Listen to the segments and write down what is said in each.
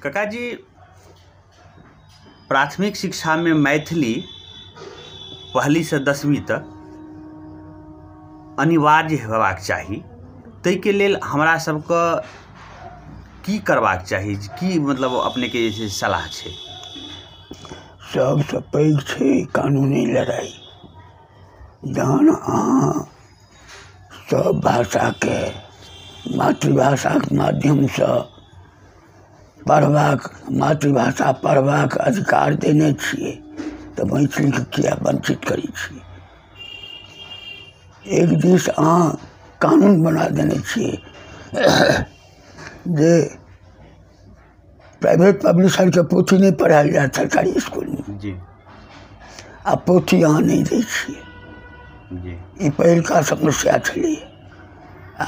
काकाजी, प्राथमिक शिक्षा में मैथिली पहली से 10वीं तक अनिवार्य हेबाक चाही, ताहिके लेल हमरा सबके की करबाक चाही, की मतलब अपने के जे सलाह छै? सबसँ पैघ छै कानूनी लड़ाई। जहन अहाँ सब भाषाके मातृभाषाके माध्यमसँ पढ़बाक, मातृभाषा पढ़बाक अधिकार देने छियै तऽ मैथिलीके किया वंचित करै छियै? एक दिस अहाँ कानून बना देने छियै जे प्राइवेट पब्लिशरके पोथी नहि पढ़ायल जायत सरकारी स्कूलमे जी, आ पोथी अहाँ नहि दै छियै। ई पहिलका समस्या छलै,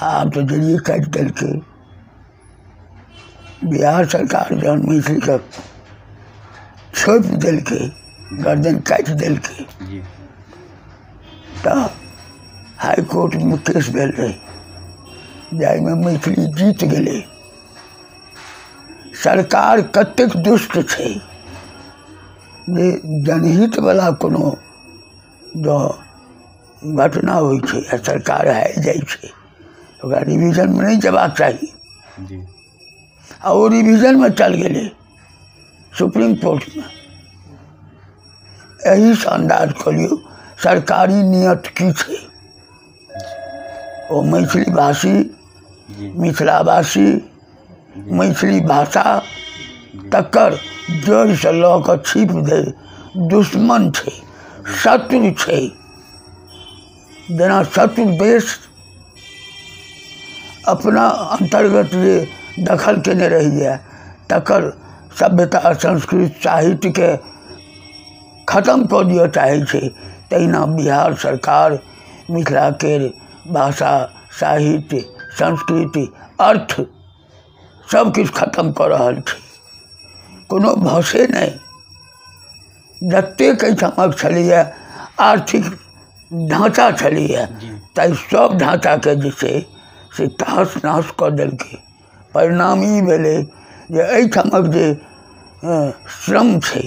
आब तऽ जरिये काटि देलकै। बिहार सरकार जहन मैथिलीके छोपि देलकै, गर्दन काटि देलकै, तऽ हाईकोर्टमे केस भेल रहै जाहिमे मैथिली जीत गेलै। सरकार कतेक दुष्ट छै जे जनहितवला कोनो जँ घटना होइ छै आ सरकार हारि जाइ छै, ओकरा रिवीजनमे नहि जयबाक चाही, आ ओ रिवीजनमे चल गेलै सुप्रीम कोर्टमे। एहिसँ अन्दाज कऽ लियौ सरकारी नियत की छै। ओ मैथिली भाषी, मिथिलावासी, मैथिली भाषा तकर जड़िसँ लऽ कऽ छिप दे दुश्मन छै, शत्रु छै। जेना शत्रु देश अपना अन्तर्गत जे दखल केने रहैए तकर सभ्यता, संस्कृत, साहित्यके खत्म कऽ दिअ चाहै छै, तहिना बिहार सरकार मिथिलाके भाषा, साहित्य, संस्कृति, अर्थ सबकिछु खत्म कऽ रहल छै। कोनो भाषे नहि, जतेक एहिठामक छलैए आर्थिक ढाँचा छलैए ताहि सब ढाँचाके जे छै से तहस नहस कऽ देलकै। परिणाम ई भेलै जे एहिठामक जे श्रम छै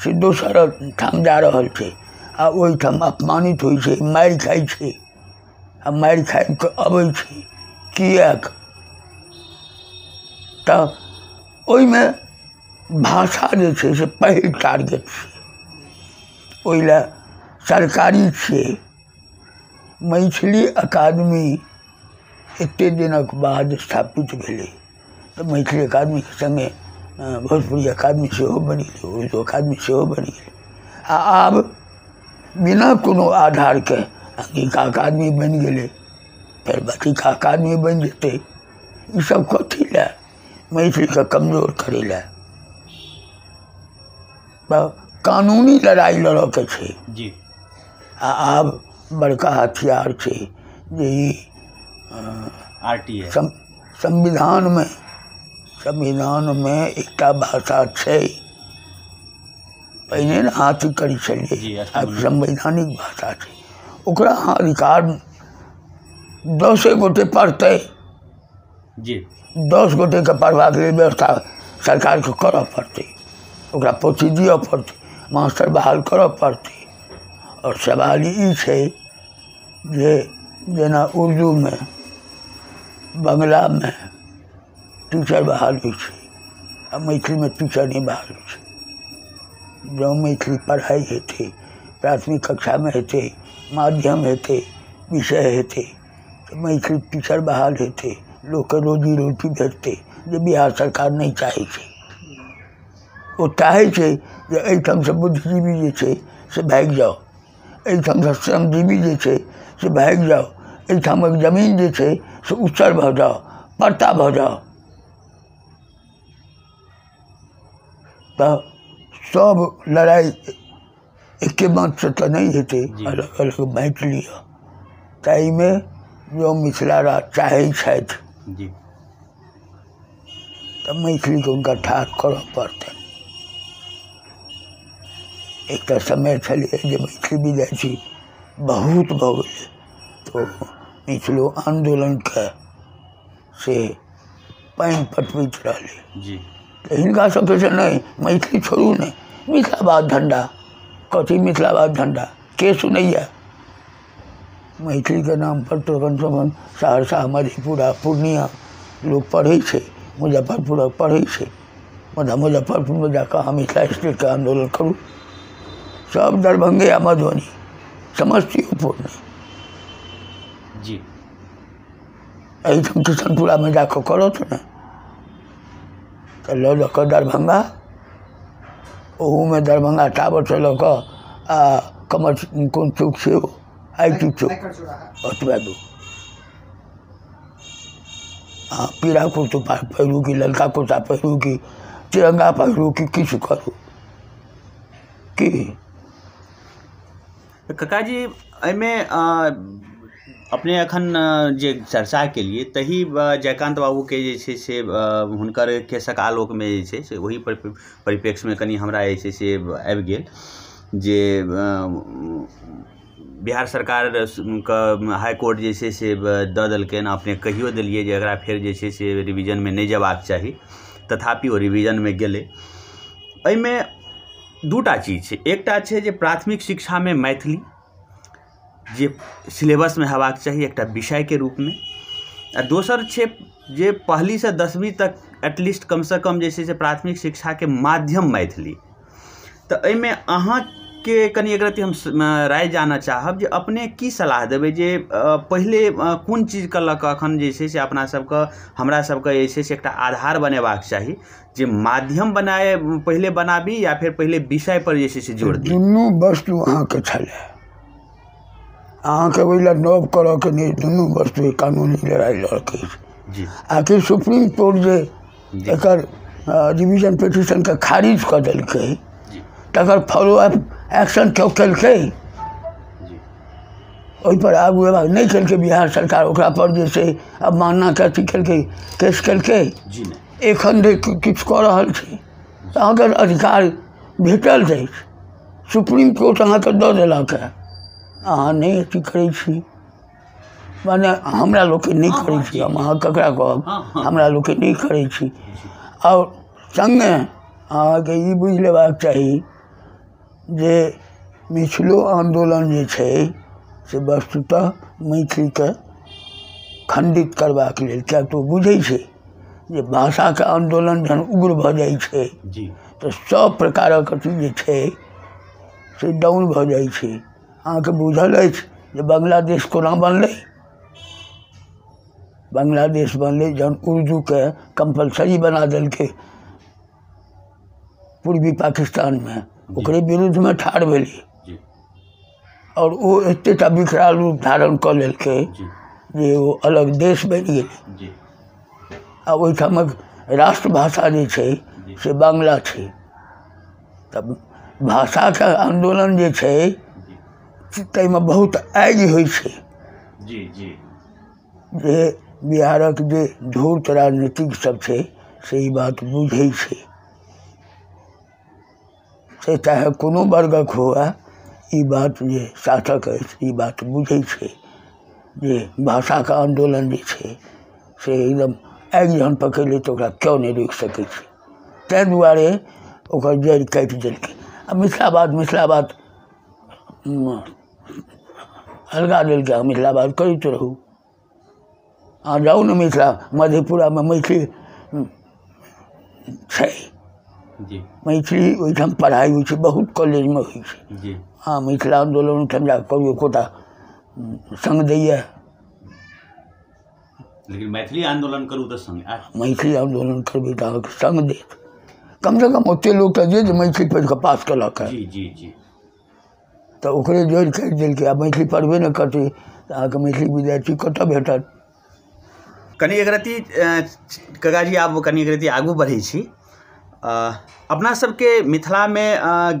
से दोसर ठाम जा रहल छै आ ओहिठाम अपमानित होइ छै, मारि खाइ छै, आ मारि खाइ कऽ अबै छै। किएक तऽ ओहिमे भाषा जे छै से पहिल टारगेट छै। ओहि लए सरकारी छियै। मैथिली अकादमी एते दिनक बाद स्थापित भेलै तऽ मैथिली अकादमीके सङ्गे भोजपुरी अकादमी सेहो बनि गेलै, उर्दू अकादमी सेहो बनि गेलै, आ आब बिना कोनो आधारके अंगिका अकादमी बनि गेलै, फेर बज्जिका अकादमी बनि जेतै। ईसब कथी लए? मैथिलीके कमजोर करै लए। तऽ कानूनी लड़ाइ लड़ऽके छै जी। आ आब बड़का हथियार छै जे ई आरटीए संविधानमे एकटा भाषा छै। पहिने ने हाथी करै छलियै, आब संवैधानिक भाषा छै, ओकरा अहाँ अधिकार 10 गोटे पढ़तै जी, 10 गोटेके पढ़बाक लेल व्यवस्था सरकारके करऽ पड़तै, ओकरा पोथी दिअ पड़तै, मास्टर बहाल करऽ पड़तै। आओर सवाल ई छै जे जेना उर्दूमे, बंगलामे टीचर बहाल होइ छै आ मैथिलीमे टीचर नहि बहाल होइ छै। जँ मैथिली पढ़ाइ हेतै, प्राथमिक कक्षामे हेतै, माध्यम हेतै, विषय हेतै, तऽ मैथिली टीचर बहाल हेतै, लोकके रोजी रोटी भेटतै, जे बिहार सरकार नहि चाहै छै। ओ चाहै छै जे एहिठामसँ बुद्धिजीवी जे छै से भागि जाउ, एहिठामसँ श्रमजीवी जे छै से भागि जाउ, एहिठामक जमीन जे छै से उच्चर भऽ जाउ, पट्टा भऽ जाउ। तऽ सब लड़ाइ एके बातसँ तऽ नहि हेतै, अलग अलग बाँटि लिअ। ताहिमे जँ मिथिला राज्य चाहै छथि तऽ मैथिलीके हुनका ठाढ़ करऽ पड़तनि। एकटा समय छलै जे मैथिली विद्यार्थी बहुत भऽ गेलै, तऽ मिथिलो आन्दोलनके से पानि पटबैत रहलै जी। तऽ हिनका सबके से नहि, मैथिली छोड़ू नहि, मिथिलावाद झण्डा कथी, मिथिलावाद झण्डा के सुनैया? मैथिलीके नाम पर तऽ कमसँ कम सहरसा, मधेपुरा, पूर्णिया लोक पढ़ै छै, मुजफ्फरपुर पढ़ै छै। मुदा मुजफ्फरपुरमे जाकऽ अहाँ मिथिला स्टेटके आन्दोलन करू, सब दरभंगे आ मधुबनी, समस्तीपुर नहि जी। एहिठाम किशनपुरामे जाकऽ करत ने, तऽ लऽ लऽ कऽ दरभंगा, ओहूमे दरभंगा टावरसँ लऽ कऽ आ कमर कोन चौक छै ओ, I T चौक, ओतबे दूर। अहाँ पीरा कुर्ता पहिरू कि ललका कुर्ता पहिरू कि तिरंगा पहिरू कि किछु करू की। काकाजी एहिमे अपने एखन जे चर्चा केलिए तही जयकान्त बाबूके जे छै से हुनकर केशक आलोकमे जे छै से ओही परिप्रेक्ष्यमे कनि हमरा जे छै से आबि गेल जे बिहार सरकार के हाईकोर्ट जे छै से दऽ देलकनि। अपने कहियो देलियै जे एकरा फेर जे छै से रिवीजनमे नहि जेबाक चाही, तथापि ओ रिवीजनमे गेलै। एहिमे दूटा चीज छै, एकटा छै जे प्राथमिक शिक्षामे मैथिली जे सिलेबसमे हेबाक चाही एकटा विषयके रूपमे, आ दोसर छै जे पहलीसँ 10वीं तक एटलीस्ट कमसँ कम जे छै से प्राथमिक शिक्षाके माध्यम मैथिली। तऽ एहिमे अहाँके कनि एकरत्ती हम राय जानऽ चाहब जे अपने की सलाह देबै जे पहिले कोन चीजके लऽ कऽ एखन जे छै से अपना सबके हमरा सबके जे छै से एकटा आधार बनेबाक चाही, जे माध्यम बनाए पहिले बनाबी या फेर पहिले विषय पर जे छै से जोर दी? दुनू वस्तु अहाँके छलै, अहाँके ओहि लए नव करऽके नहि, दुनू वस्तु कानूनी लड़ाइ लड़के जी। आखिर सुप्रीम कोर्ट जे एकर रिवीजन पिटिशनके खारिज कऽ देलकै तकर फॉलोअप एक्शन क्यों केलकै? ओहिपर आगू एबाक नहि केलकै बिहार सरकार, ओकरा पर जे छै अवमाननाके अथी केलकै, केस केलकै, एखन धरि किछु कऽ रहल छै। तऽ अहाँके अधिकार भेटल अछि, सुप्रीम कोर्ट अहाँके दऽ देलक हँ, अहाँ नहि अथी करै छी, माने हमरा लोकके नहि करै छी, हम अहाँ ककरा कहब, हमरा लोकके नहि करै छी। आओर सङ्गे अहाँके ई बुझि लेबाक चाही जे मिथिलो आन्दोलन जे छै से वस्तुतः मैथिलीके खण्डित करबाक लेल, किएक तऽ ओ बुझै छै जे भाषाके आन्दोलन जहन उग्र भऽ जाइ छै तऽ सब प्रकारक अथी जे छै से डाउन भऽ जाइ छै। अहाँके बुझल अछि जे बांग्लादेश कोना बनलै? बांग्लादेश बनलै जहन उर्दूके कम्पलसरी बना देलकै पूर्वी पाकिस्तानमे, ओकरे विरुद्धमे ठाढ़ भेलै और ओ एतेटा विकराल रूप धारण कऽ लेलकै जे ओ अलग देश बनि गेलै। आ ओहिठामक राष्ट्रभाषा जे छै से बांग्ला छै। तऽ भाषाके आन्दोलन जे छै ताहिमे बहुत आगि होइ छै। जे बिहारक जे धूर्त राजनीतिक सब छै से ई बात बुझै छै, से चाहे कोनो वर्गक हुए, ई बात जे शासक अछि ई बात बुझै छै जे भाषाके आन्दोलन जे छै से एकदम आगि जहन पकड़ि लै तऽ ओकरा केओ नहि रोकि सकै छै, ताहि दुआरे ओकर जड़ि काटि देलकै। आ मिथिलावाद मिथिलावाद अलगा देलकै, अहाँ मिथिलावाद करैत रहू, अहाँ जाउ ने मिथिला, मधेपुरामे मैथिली छै, मैथिली ओहिठाम पढ़ाइ होइ छै, बहुत कॉलेजमे होइ छै। अहाँ मिथिला आन्दोलन ओहिठाम जाकऽ करू, एकोटा सङ्ग दैए, लेकिन मैथिली आन्दोलन करू तऽ सङ्ग, मैथिली आन्दोलन करबै तऽ अहाँके सङ्ग देत, कमसँ कम ओतेक लोक तऽ जे मैथिली पढ़ि कऽ पास केलक हँ। जी जी जी। तऽ ओकरे जड़ि काटि देलकै। आ मैथिली पढ़बे नहि करतै तऽ अहाँके मैथिली विद्यार्थी कतऽ भेटत? कनि एकरत्ती काकाजी आब कनि एकरत्ती आगू बढ़ै छी। अपना सबके मिथिलामे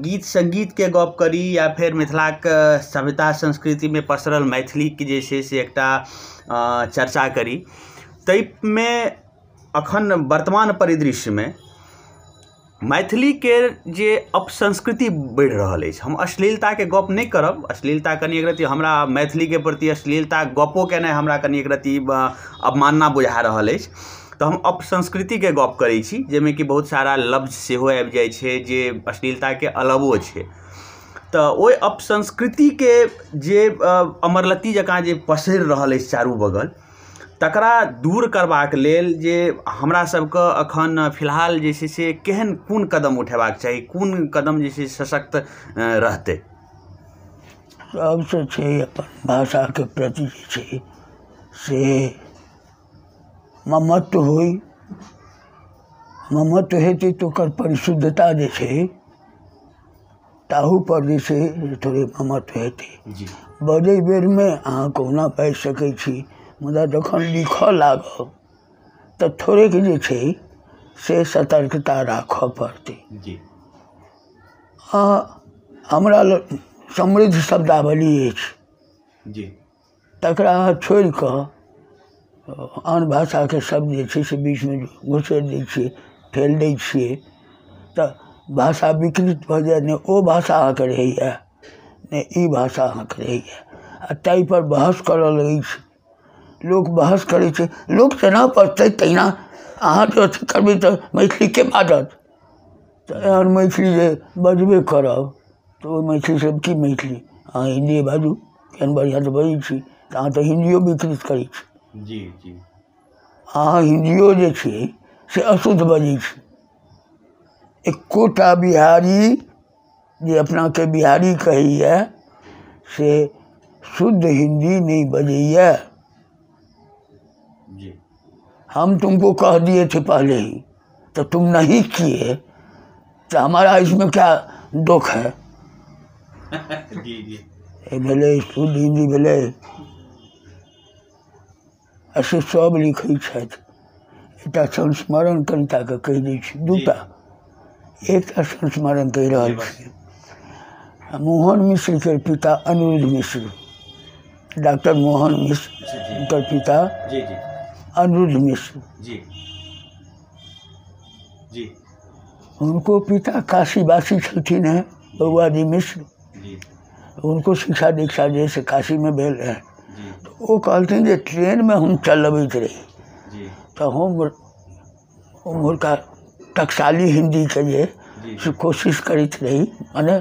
गीत सङ्गीतके गप करी या फेर मिथिलाके सभ्यता संस्कृतिमे पसरल मैथिलीके जे छै से एकटा चर्चा करी, ताहिमे अखन वर्तमान परिदृश्यमे मैथिलीके जे अपसंस्कृति बढ़ि रहल अछि, हम अश्लीलताके गप नहि करब, अश्लीलता कनि एकरत्ती हमरा मैथिलीके प्रति अश्लीलता गपो केनाइ हमरा कनि एकरत्ती अवमानना बुझा रहल अछि, तऽ हम अपसंस्कृतिके गप करै छी, जाहिमे कि बहुत सारा लफ्ज सेहो आबि जाइ छै जे अश्लीलताके अलावो छै। तऽ ओहि अपसंस्कृतिके जे अमरलत्ती जकाँ जे पसरि रहल अछि चारू बगल, तकरा दूर करबाक लेल जे हमरा सबके अखन फिलहाल जे छै से केहन कोन कदम उठेबाक चाही, कोन कदम जे छै सशक्त रहतै? सबसँ छै अपन भाषाके प्रति जे छै से ममत्व होइ। ममत्व हेतै तऽ ओकर परिशुद्धता जे छै ताहूपर जे छै थोड़े ममत्व हेतै। बजै बेरमे अहाँ कहुना बाजि सकै छी, मुदा जखन लिखऽ लागब तऽ थोड़ेक जे छै से सतर्कता राखऽ पड़तै। आ हमरा लग समृद्ध शब्दावली अछि, तकरा अहाँ छोड़िकऽ आन भाषाके शब्द जे छै से बीचमे घुसेड़ दै छियै, ठेल दै छियै, तऽ भाषा विकृत भऽ जायत। नहि ओ भाषा अहाँके रहैए, नहि ई भाषा अहाँके रहैए, आ ताहिपर बहस करऽ लगै छै लोक। बहस करै छै लोक, जेना बजतै तहिना अहाँ जे अथी करबै तऽ मैथिली के बाजत? तऽ एहन मैथिली जे बजबे करब तऽ ओहि मैथिलीसँ की मैथिली? अहाँ हिन्दिए बाजू, केहन बढ़िआँ तऽ बजै छी, तऽ अहाँ तऽ हिन्दियो विकृत करै छी। जी जी। अहाँ हिन्दियो जे छै से अशुद्ध बजै छी। एकोटा बिहारी जे अपनाके बिहारी कहैए से शुद्ध हिन्दी नहि बजैए। हम तुमको कह दिए थे पहले ही, तो तुम नहीं किए, तो हमारा इसमें क्या दुख है? जी जी। भेलै शुद्ध हिन्दी भेलै। आ से सब लिखै छथि। एकटा संस्मरण कनिटाके कहि दै छी, दूटा, एकटा संस्मरण कहि रहल छी। मोहन मिश्र के पिता अनिरुद्ध मिश्र, डॉक्टर मोहन मिश्र, उनकर पिता अनिरुद्ध मिश्र जी जी, उनको पिता काशीवासी छलखिन हेँ, बौआजी मिश्र। उनको शिक्षा दीक्षा जे से काशीमे भेल रहै। तऽ ओ कहलथिन जे ट्रेनमे हम चलबैत रही तऽ हम उम्हरका टकसाली हिन्दीके जे से कोशिश करैत रही, मने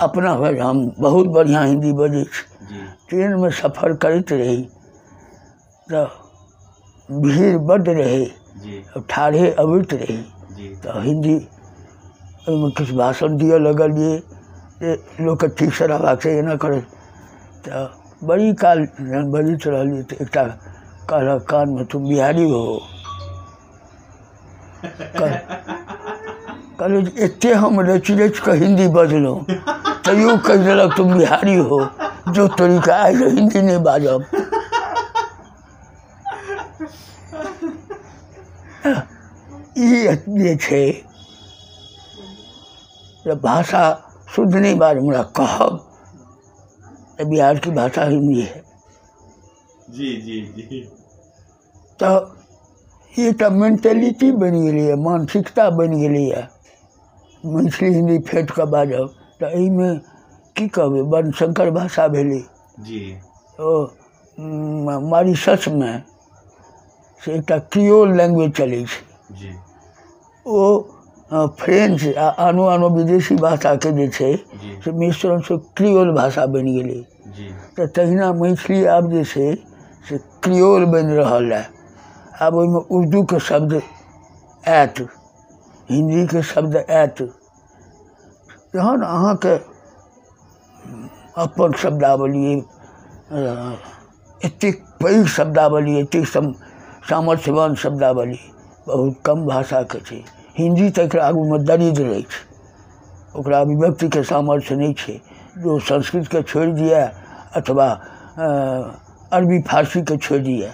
अपना भरि हम बहुत बढ़िआँ हिन्दी बजै छी। ट्रेनमे सफर करैत रही तऽ भीड़ बड्ड रहै, ठाढ़े अबैत रही, तऽ हिन्दी ओहिमे किछु भाषण दिअ लगलियै जे लोकके ठीकसँ रहबाक छै, एना करत। तऽ बड़ी काल बजैत रहलियै तऽ एकटा कहलक कानमे, तुम बिहारी हो? कहलियै एते हम रचि रचि कऽ हिन्दी बजलहुँ तैयो कहि देलक तुम बिहारी हो, जो तरीका आइ हिन्दी नहि बाजब। ई जे छै भाषा शुद्ध नहीं बाज, हमरा कहब तऽ बिहार की भाषा हिन्दी है। जी जी जी। तऽ एकटा मेंटेलिटी बनि गेलैए, मानसिकता बनि गेलैए मैथिली हिन्दी फेँट कऽ बाजब। तऽ एहिमे की कहबै, वर्णशंकर भाषा भेलै जी। ओ मॉरिशसमे से एकटा क्रियोल लैंग्वेज चलै छै जी। ओ फ्रेंच आ आनो आनो विदेशी भाषाके जे छै से मिश्रणसँ क्रियोल भाषा बनि गेलै। तऽ तहिना मैथिली आब जे छै से क्रियोल बनि रहल है। आब ओहिमे उर्दूके शब्द आयत, हिन्दीके शब्द आयत, जहन अहाँके अपन शब्दावली एतेक पैघ शब्दावली, एतेक सामर्थ्यवान शब्दावली बहुत कम भाषाके छै। हिन्दी तऽ एकरा आगूमे दरिद्र अछि, ओकरा अभिव्यक्तिके सामर्थ्य नहि छै। जो संस्कृतके छोड़ि दिए अथवा अरबी फारसीके छोड़ि दिए,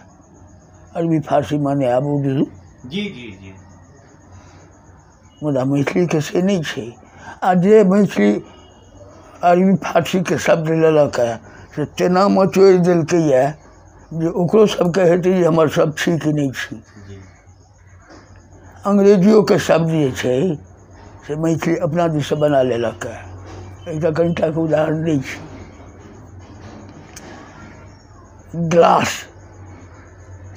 अरबी फारसी माने आब उर्दू जी जी जी, मुदा मैथिलीके से नहि छै। आ जे मैथिली अरबी फारसीके शब्द लेलक हँ से तेना मचोड़ि देलकैए जे ओकरो सबके हेतै जे हमर सब छी कि नहि छी। अंग्रेजियोके शब्द जे छै से मैथिली अपना दिससँ बना लेलक हँ। एकटा कनिटाके उदाहरण दै छी। ग्लास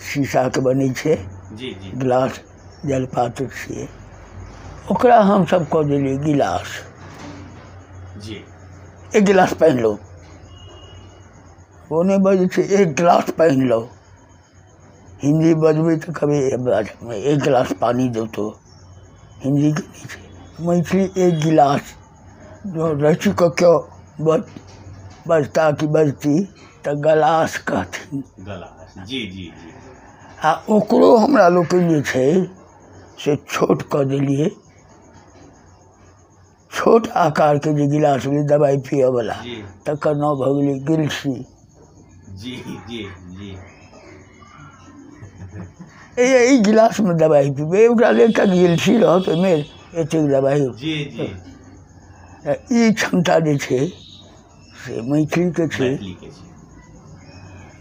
शीशाके बनै छै, जी जी। गिलास जलपात्र छियै, ओकरा हमसब कऽ देलियै गिलास। जी। एक गिलास पानि लो, ओ नहि बजै छै एक गिलास पानि लो। हिन्दी बजबै तऽ कभी एक गिलास पानी दो, तो हिन्दीके नहि छै। मैथिली एक गिलास जो रचि कऽ केओ बजता कि बजती तऽ गलास कहथिन। गलास। जी जी जी। आ ओकरो हमरा लोकनि जे छै से छोट कऽ देलियै। छोट आकारके जे गिलास भेलै दबाइ पियऽवला, तकर नाम भऽ गेलै गिलसी। जी जी जी। एहि गिलासमे दबाइ पीबै, ओकरा लेल एकटा गिलसी रहत, ओहिमे एतेक दबाइ। जी जी। ई क्षमता जे छै से मैथिलीके छै।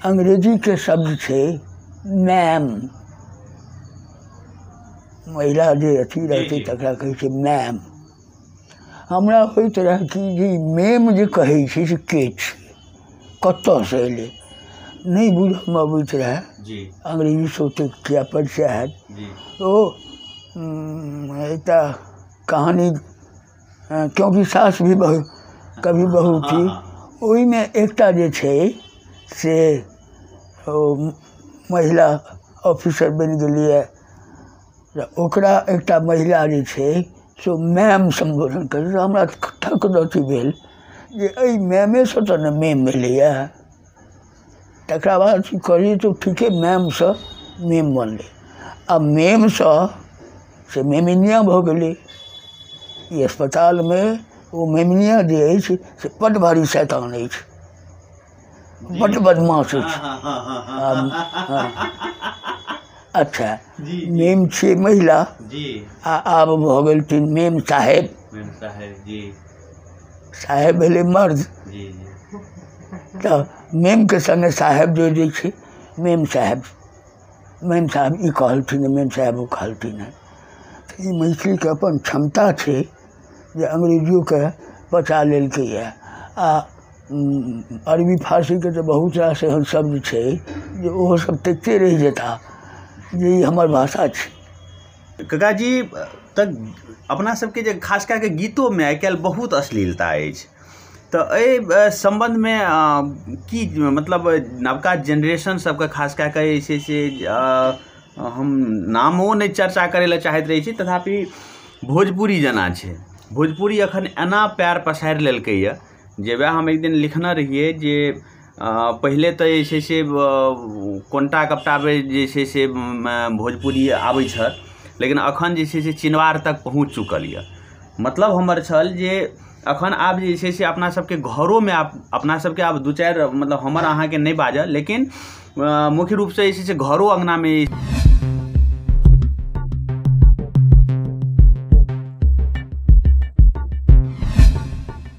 अंग्रेजीके शब्द छै मैम, महिला जे अथी रहतै तकरा कहै छै मैम। हमरा होइत रहए कि जे मेम जे कहै छै से के छै, कतऽसँ एलै, नहि बुझऽमे अबैत रहए। अंग्रेजीसँ ओतेक किया परिचय हैत। ओ एकटा कहानी क्योंकि सास भी बहू कभी बहू थी, ओहिमे एकटा जे छै से ओ महिला ऑफिसर बनि गेलियै, ओकरा एकटा महिला जे छै से मैम सम्बोधन करै। हमरा थक अथी भेल जे एहि मैमेसँ तऽ ने मेम भेलैए। तकरा बाद कहलियै तऽ ठीके मैमसँ मेम बनलै, आ मेमसँ से मेमिनिया भऽ गेलै। ई अस्पतालमे ओ मेमिनिया जे अछि से बड्ड भारी शैतान अछि, बड्ड बदमाश अछि। अच्छा, मेम छियै महिला, आ आब भऽ गेलथिन मेम साहेब। मेम साहेब जी। साहेब भेलै मर्द, तऽ मेमके सङ्गे साहेब जोड़ि दै छै, मेम साहेब। मेम साहेब ई कहलथिन, मेम साहेब ओ कहलथिन हँ। तऽ ई मैथिलीके अपन क्षमता छै जे अंग्रेजियोके पचा लेलकैए। आ अरबी फारसीके तऽ बहुत रास एहन शब्द छै जे ओहो सब तकिते रहि जेता जे ई हमर भाषा छै। काकाजी, तऽ अपना सबके जे खास कए कऽ गीतोमे आइ काल्हि बहुत अश्लीलता अछि, तऽ एहि सम्बन्धमे की मतलब नवका जेनरेशन सबके खास कए कऽ जे छै से हम नामो नहि चर्चा करै लए चाहैत रहै छी, तथापि भोजपुरी जेना छै, भोजपुरी एखन एना पैर पसारि लेलकैए जे वएह हम एक दिन लिखने रहियै जे पहिले तऽ जे छै से कोन्टा कपटामे जे छै से भोजपुरी आबै छल, लेकिन अखन जे छै से चिनवार तक पहुँच चुकल यऽ। मतलब हमर छल जे अखन आब जे छै से अपना सबके घरोमे अपना सबके आब दू चारि मतलब हमर अहाँके नहि बाजल, लेकिन मुख्य रूपसँ जे छै से घरो अङ्गनामे